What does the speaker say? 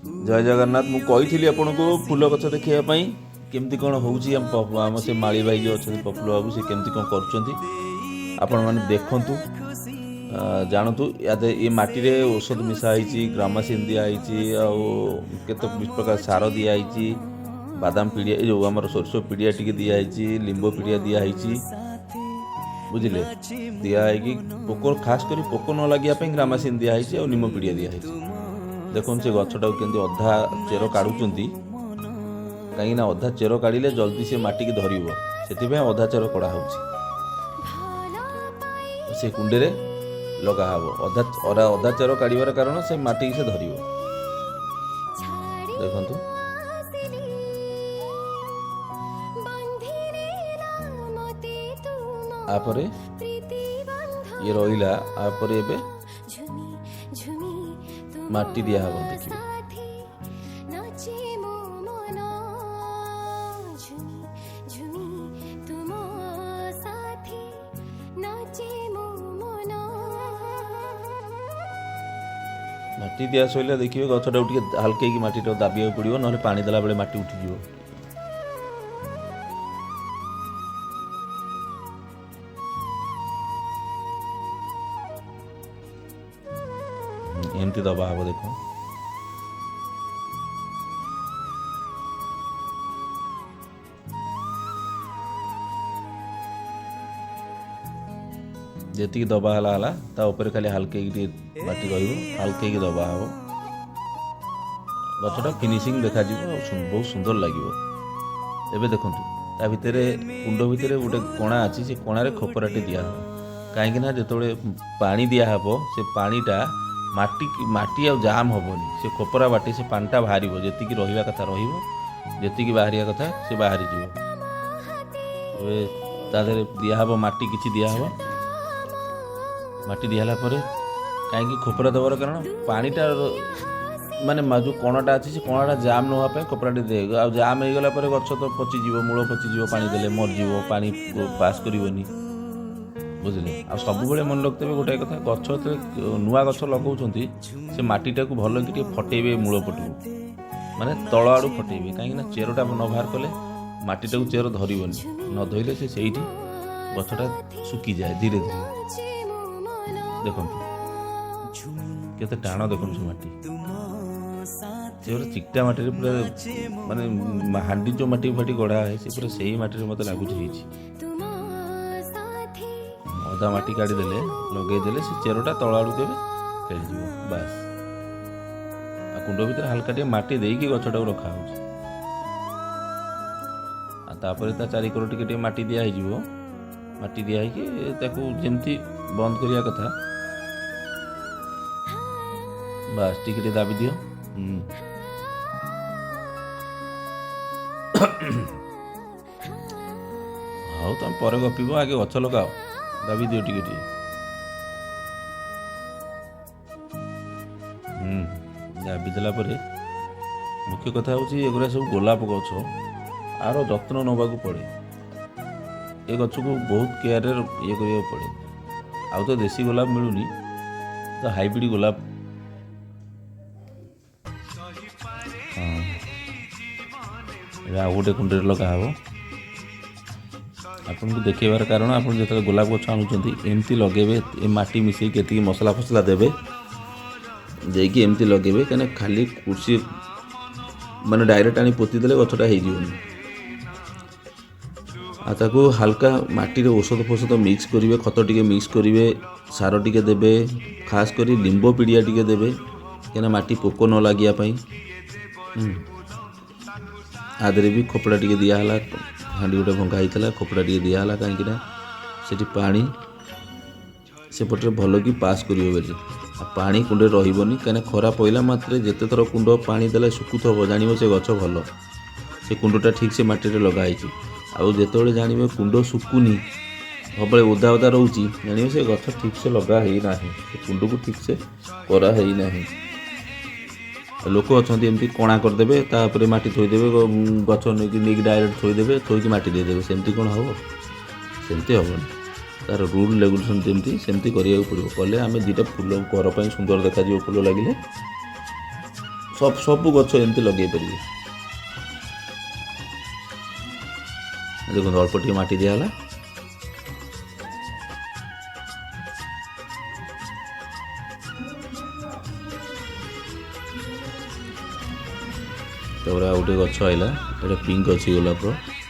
ଜୟ ଜଗନ୍ନାଥ। ମୁଁ କହିଥିଲି ଆପଣଙ୍କୁ ଫୁଲ ଗଛ ଦେଖାଇବା ପାଇଁ, କେମିତି କ'ଣ ହେଉଛି। ଆମ ସେ ମାଳି ଭାଇ ଯେଉଁ ଅଛନ୍ତି, ପପୁଲ ବାବୁ, ସେ କେମିତି କ'ଣ କରୁଛନ୍ତି, ଆପଣମାନେ ଦେଖନ୍ତୁ, ଜାଣନ୍ତୁ। ଏ ମାଟିରେ ଔଷଧ ମିଶା ହେଇଛି, ଗ୍ରାମାସିନ୍ ଦିଆହେଇଛି, ଆଉ କେତେ ପ୍ରକାର ସାର ଦିଆହେଇଛି, ବାଦାମ ପିଡ଼ିଆ, ଏ ଯେଉଁ ଆମର ସୋରିଷ ପିଡ଼ିଆ ଟିକେ ଦିଆହେଇଛି, ଲିମ୍ବ ପିଡ଼ିଆ ଦିଆହେଇଛି, ବୁଝିଲେ? ଦିଆ ହେଇକି ପୋକ, ଖାସ କରି ପୋକ ନ ଲାଗିବା ପାଇଁ ଗ୍ରାମାସିନ୍ ଦିଆହେଇଛି ଆଉ ନିମ ପିଡ଼ିଆ ଦିଆହେଇଛି। ଦେଖନ୍ତୁ, ସେ ଗଛଟାକୁ କେମିତି ଅଧା ଚେର କାଢ଼ୁଛନ୍ତି। କାହିଁକିନା ଅଧା ଚେର କାଢ଼ିଲେ ଜଲ୍ଦି ସେ ମାଟିକି ଧରିବ, ସେଥିପାଇଁ ଅଧା ଚେର କଢ଼ା ହେଉଛି। ସେ କୁଣ୍ଡରେ ଲଗା ହେବ। ଅଧା ଚେର କାଢ଼ିବାର କାରଣ ସେ ମାଟିକି ସେ ଧରିବ। ଦେଖନ୍ତୁ। ଆପରେ ଇଏ ରହିଲା। ଆପରେ ଏବେ ମାଟି ଦିଆହବ, ଦେଖିବେ। ନାଚେ ମୋ ମନ ଝୁମି ଝୁମି, ତୁମ ସାଥୀ ନାଚେ ମୋ ମନ। ମାଟି ଦିଆ ସରିଲେ ଦେଖିବେ, ଗଛଟାକୁ ଟିକେ ହାଲକେଇକି ମାଟିଟାକୁ ଦାବିବାକୁ ପଡ଼ିବ, ନହେଲେ ପାଣି ଦେଲା ବେଳେ ମାଟି ଉଠିଯିବ। ଏମିତି ଦବା ହବ, ଦେଖ। ଯେତିକି ଦବା ହେଲା ହେଲା, ତା ଉପରେ ଖାଲି ହାଲକେଇକି ଟିକେ ମାଟି ରହିବ। ହାଲକେଇକି ଦବା ହବ, ଗଛଟା ଫିନିସିଂ ଦେଖାଯିବ ଆଉ ବହୁତ ସୁନ୍ଦର ଲାଗିବ। ଏବେ ଦେଖନ୍ତୁ, ତା ଭିତରେ, କୁଣ୍ଡ ଭିତରେ ଗୋଟେ କଣା ଅଛି। ସେ କଣାରେ ଖପରାଟେ ଦିଆହେବ, କାହିଁକି ନା ଯେତେବେଳେ ପାଣି ଦିଆହେବ, ସେ ପାଣିଟା ମାଟି ମାଟି ଆଉ ଜାମ୍ ହେବନି। ସେ ଖପରା ବାଟେ ସେ ପାଣିଟା ବାହାରିବ। ଯେତିକି ରହିବା କଥା ରହିବ, ଯେତିକି ବାହାରିବା କଥା ସେ ବାହାରିଯିବ। ଏବେ ତା ଦେହରେ ଦିଆହେବ ମାଟି, କିଛି ଦିଆହେବ। ମାଟି ଦିଆହେଲା ପରେ, କାହିଁକି ଖୋପରା ଦେବାର କାରଣ, ପାଣିଟା ମାନେ ଯେଉଁ କଣାଟା ଅଛି, ସେ କଣାଟା ଜାମ୍ ନ ହେବା ପାଇଁ କପଡ଼ାଟି ଦିଏ। ଆଉ ଜାମ୍ ହେଇଗଲା ପରେ ଗଛ ତ ପଚିଯିବ, ମୂଳ ପଚିଯିବ, ପାଣି ଦେଲେ ମରିଯିବ, ପାଣି ପାସ୍ କରିବନି, ବୁଝିଲେ? ଆଉ ସବୁବେଳେ ମନେ ରଖିଥିବେ ଗୋଟାଏ କଥା, ଗଛ ଯେତେବେଳେ ନୂଆ ଗଛ ଲଗାଉଛନ୍ତି, ସେ ମାଟିଟାକୁ ଭଲକି ଟିକେ ଫଟେଇବେ ମୂଳ ପଟକୁ, ମାନେ ତଳ ଆଡ଼ୁ ଫଟେଇବେ। କାହିଁକିନା ଚେରଟା ନ ବାହାର କଲେ ମାଟିଟାକୁ ଚେର ଧରିବନି। ନ ଧରିଲେ ସେ ସେଇଠି ଗଛଟା ଶୁଖିଯାଏ ଧୀରେ ଧୀରେ। ନାଚେ ମୋ ମନ। ଦେଖନ୍ତୁ କେତେ ଟାଣ, ଦେଖନ୍ତୁ ସେ ମାଟି। ସେ ପୁରା ଚିକଟା ମାଟିରେ, ପୁରା ମାନେ ହାଣ୍ଡି ଯେଉଁ ମାଟି ଫାଟି ଗଢ଼ା ହୁଏ, ସେ ପୁରା ସେଇ ମାଟିରେ ମୋତେ ଲାଗୁଛି ହେଇଛି। ତୁମ ସାଥୀ ଅଧା ମାଟି କାଢ଼ିଦେଲେ, ଲଗେଇଦେଲେ, ସେ ଚେରଟା ତଳ ଆଡ଼କୁ ଏବେ ଖେଳିଯିବ, ବାସ୍। ଆଉ କୁଣ୍ଡ ଭିତରେ ହାଲକା ଟିକେ ମାଟି ଦେଇକି ଗଛଟାକୁ ରଖାହେଉଛି। ଆଉ ତାପରେ ତା ଚାରିକର ଟିକେ ଟିକେ ମାଟି ଦିଆ ହେଇଯିବ। ମାଟି ଦିଆ ହେଇକି ତାକୁ ଯେମିତି ବନ୍ଦ କରିବା କଥା, ବାସ୍, ଟିକେ ଟିକେ ଦାବି ଦିଅ। ହଉ, ତମେ ପରେ ଗପିବ, ଆଗେ ଗଛ ଲଗାଅ। ଦାବି ଦିଅ ଟିକେ ଟିକେ। ଦାବି ଦେଲା ପରେ ମୁଖ୍ୟ କଥା ହେଉଛି, ଏଗୁଡ଼ା ସବୁ ଗୋଲାପ ଗଛ, ଆର ଯତ୍ନ ନେବାକୁ ପଡ଼େ। ଏ ଗଛକୁ ବହୁତ କେୟାରରେ ଇଏ କରିବାକୁ ପଡ଼େ। ଆଉ ତ ଦେଶୀ ଗୋଲାପ ମିଳୁନି, ତ ହାଇବ୍ରିଡ଼ ଗୋଲାପ। ହଁ, ଏବେ ଆଉ ଗୋଟେ କୁଣ୍ଡରେ ଲଗା ହେବ। ଆପଣଙ୍କୁ ଦେଖେଇବାର କାରଣ, ଆପଣ ଯେତେବେଳେ ଗୋଲାପ ଗଛ ଆଣୁଛନ୍ତି, ଏମିତି ଲଗେଇବେ। ଏ ମାଟି ମିଶେଇକି ଏତିକି ମସଲା ଫସଲା ଦେବେ, ଦେଇକି ଏମିତି ଲଗେଇବେ। କାହିଁକିନା ଖାଲି କୃଷି ମାନେ ଡାଇରେକ୍ଟ ଆଣି ପୋତି ଦେଲେ ଗଛଟା ହେଇଯିବନି। ଆଉ ତାକୁ ହାଲକା ମାଟିରେ ଔଷଧ ଫୌଷଧ ମିକ୍ସ କରିବେ, ଖତ ଟିକେ ମିକ୍ସ କରିବେ, ସାର ଟିକେ ଦେବେ, ଖାସ କରି ଲିମ୍ବ ପିଡ଼ିଆ ଟିକେ ଦେବେ, କାହିଁକିନା ମାଟି ପୋକ ନ ଲାଗିବା ପାଇଁ। ଆ ଦେହରେ ବି ଖପଡ଼ା ଟିକେ ଦିଆହେଲା। ହାଣ୍ଡି ଗୋଟେ ଭଙ୍ଗା ହେଇଥିଲା, ଖପଡ଼ା ଟିକେ ଦିଆହେଲା, କାହିଁକିନା ସେଠି ପାଣି ସେପଟରେ ଭଲକି ପାସ୍ କରିବ ବୋଲି। ଆଉ ପାଣି କୁଣ୍ଡରେ ରହିବନି, କାହିଁକିନା ଖରା ପଇଲା ମାତ୍ରେ ଯେତେ ଥର କୁଣ୍ଡ ପାଣି ଦେଲେ ଶୁଖୁଥିବ, ଜାଣିବ ସେ ଗଛ ଭଲ, ସେ କୁଣ୍ଡଟା ଠିକ୍ ସେ ମାଟିରେ ଲଗା ହେଇଛି। ଆଉ ଯେତେବେଳେ ଜାଣିବେ କୁଣ୍ଡ ଶୁଖୁନି, ସବୁବେଳେ ଓଦା ଓଦା ରହୁଛି, ଜାଣିବେ ସେ ଗଛ ଠିକ୍ ସେ ଲଗା ହେଇନାହିଁ, ସେ କୁଣ୍ଡକୁ ଠିକ୍ ସେ କରା ହେଇନାହିଁ। ଆଉ ଲୋକ ଅଛନ୍ତି, ଏମିତି କଣା କରିଦେବେ, ତାପରେ ମାଟି ଥୋଇଦେବେ, ଗଛ ନେଇକି ନେଇକି ଡାଇରେକ୍ଟ ଥୋଇଦେବେ, ଥୋଇକି ମାଟି ଦେଇଦେବେ। ସେମିତି କ'ଣ ହେବ? ସେମିତି ହେବନି। ତାର ରୁଲ୍ ରେଗୁଲେସନ୍ ଯେମିତି ସେମିତି କରିବାକୁ ପଡ଼ିବ। କଲେ ଆମେ ଦୁଇଟା ଫୁଲ ଘର ପାଇଁ ସୁନ୍ଦର ଦେଖାଯିବ, ଫୁଲ ଲାଗିଲେ। ସବୁ ଗଛ ଏମିତି ଲଗେଇ ପାରିବେ। ଦେଖନ୍ତୁ, ଅଳ୍ପ ଟିକେ ମାଟି ଦିଆହେଲା। ତାପରେ ଆଉ ଗୋଟେ ଗଛ ଆଇଲା। ଏଇଟା ପିଙ୍କ ଅଛି, ଗୋଲାପର।